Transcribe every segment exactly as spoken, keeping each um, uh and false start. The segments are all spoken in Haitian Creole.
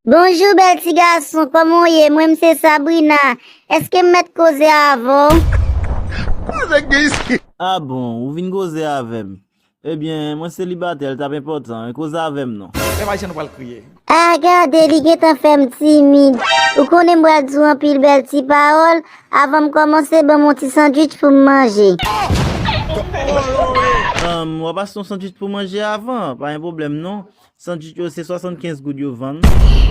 Bonjou, bèl ti gason, kòman w ye? Mwen, m se Sabrina. Èske m mèt koze avè w? Koze gen isit. Ah bon, ou vin koze avè m? Ebyen, mwen selibatè, l t ap enpòtan, koze avè m non. Lè Ayisyen nou pral kriye. Ah, gade, li gentan fè m timid. Ou konnen m pral di w anpil bèl ti pawòl. Avan m kòmanse, ban m yon ti sandwich pou m manje. Ahn, w ap achte yon sandwich pou manje avan, pa gen pwoblèm non. Sandwich yo se swasannkenz goud yo vann.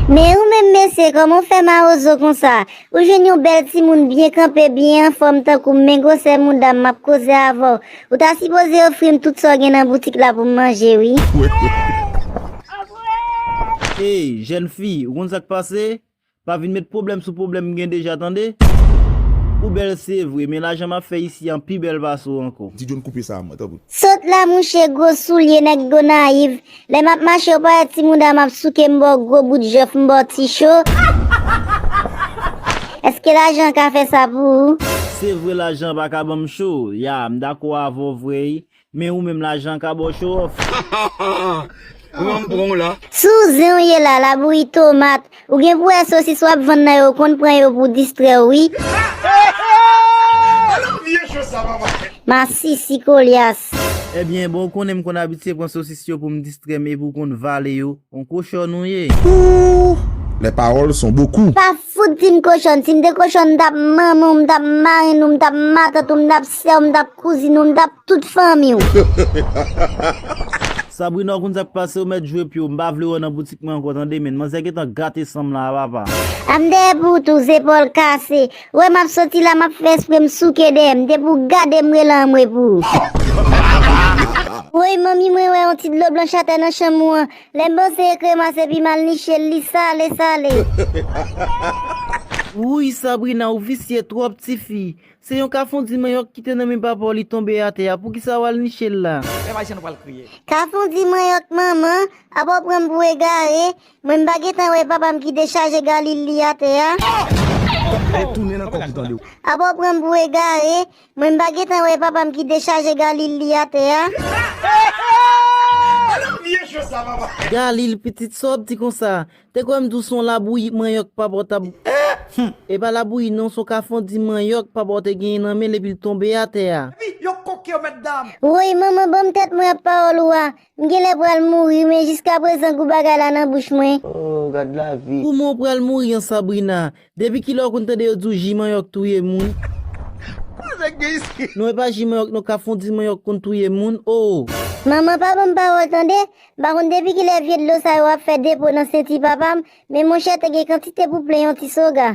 Men ou menm mesye, kòman w fè mawozo konsa? Ou jwenn yon bèl timoun byen kanpe, byen anfòm tankou m, men gwosè mouda m, m ap koze avè w. Ou ta sipoze ofri m tout sa w gen nan boutik la pou m manje, wi. Ey, jèn fi, ou konn sa k pase? Pa vin met pwoblèm sou pwoblèm m gen deja, tande? Ou bèl se vre, men lajan m ap fè isi an pi bèl pase w ankò. Ti John, koupe sa a mwen, tanpri. Sot la, mouche, gwo soulye, nèg Gonayiv. Lè m ap mache, ou pa wè ti mouda m ap souke m ba w gwo bout jòf, m ba w ti cho? Èske lajan ka fè sa pou ou? Se vre, lajan pa ka ban m cho. Ya, m dakò avè w vre, wi. Men ou menm, lajan ka ba w show off. Kòman m pran w la? Sou zen w ye la, labouyi tomat. Ou gen pou wè sosis w ap vann nan yo, ou konn pran yo pou distrè w, wi. Masisi kolyas. Ebyen, bon, ou konnen m konn abitye pran sosis yo pou m distrè m, epi w konn vale yo. On kochòn ou ye. Ouh, les paroles sont beaucoup. Pa fout di m kochòn. Si m te kochòn, m t ap manman w, m t ap marenn ou, m t ap matant ou, m t ap sè w, m t ap kouzin ou, m t ap tout fanmi w. Sabrina, ou konn sa k pase, ou mèt jwe pye w. M pa vle wè w nan boutik mwen ankò, tande, men manzè gentan gate san m la, papa. A m dèyè pou w tou, zepòl kase. Ou wè m ap soti la, m ap fè espre m souke dèyè m. Depi w gade m rele anmwe pou ou. Woy, manmi mwen wè yon ti dlo blanch atè nan chanm ou an. Lè m panse e kremas epi m al niche l, li sale, sale. Wouy, Sabrina, ou visye twòp, tifi. Se yon kafondi manyòk ki te nan men papa w li tonbe atè a. Poukisa w al niche l la? Lè Ayisyen nou pral kriye. Kafondi manyòk manman, apa w pran m pou egare? Mwen m pa gentan wè papa m ki dechaje galil li atè a. Retounen nan kòk ou tande w. Apa w pran m pou egare? Mwen m pa gentan wè papa m ki dechaje galil li atè a. Galil, pitit, sa w ap di konsa? Te kwè m di w se yon labouyi manyòk papa w t ap. Hum, e pa labouyi non, se yon kafondi manyòk papa w te genyen nan men l epi l tonbe atè a. Epi yo koke yo mèt dam. Woy, manman, ban m tèt mwen ak pawòl ou a. M genlè pral mouri, men jiskaprezan gou bagay la nan bouch mwen. Oh, gad lavi. Kouman w pral mouri an, Sabrina? Depi kilè w konn tande yo di w ji manyòk touye moun? Koze gen isit? Non, e pa ji manyòk non, kafondi manyòk konn touye moun, oh. Manman, pa ban m pawòl, tande? M pa konn depi kilè vye dlo sa yo ap fè depo nan senti papa m, men monchè, te gen kantite pou plen yon ti soga.